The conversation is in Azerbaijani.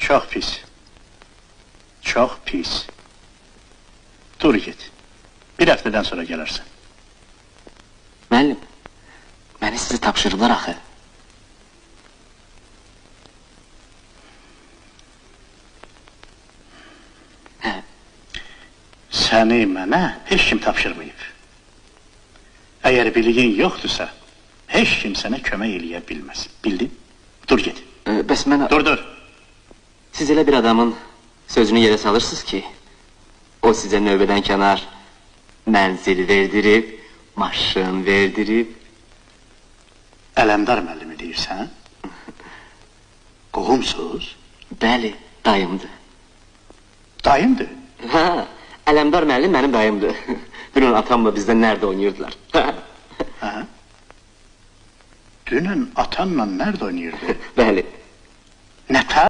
Çox pis. Çox pis. Dur get. Bir həftədən sonra gələrsən. Müəllim, məni sizi tapşırıblar axı. Hə. Səni mənə heç kim tapşırmayıb. Əgər biliyin yoxdursa, heç kim sənə kömək eləyə bilməz. Bildin? Dur get. Bəs mən... Dur, dur. Siz elə bir adamın sözünü yerə salırsınız ki, o sizə növbədən kənar mənzil verdirib, maşın verdirib. Ələmdar müəllimi deyirsən? Qohumsuz? Bəli, dayımdır. Dayımdır? Hə, Ələmdar müəllim mənim dayımdır. Dünən atamla bizdən nərdə oynayırdılar. Hə? Dünən atanla nərdə oynayırdı? Bəli. Nətər?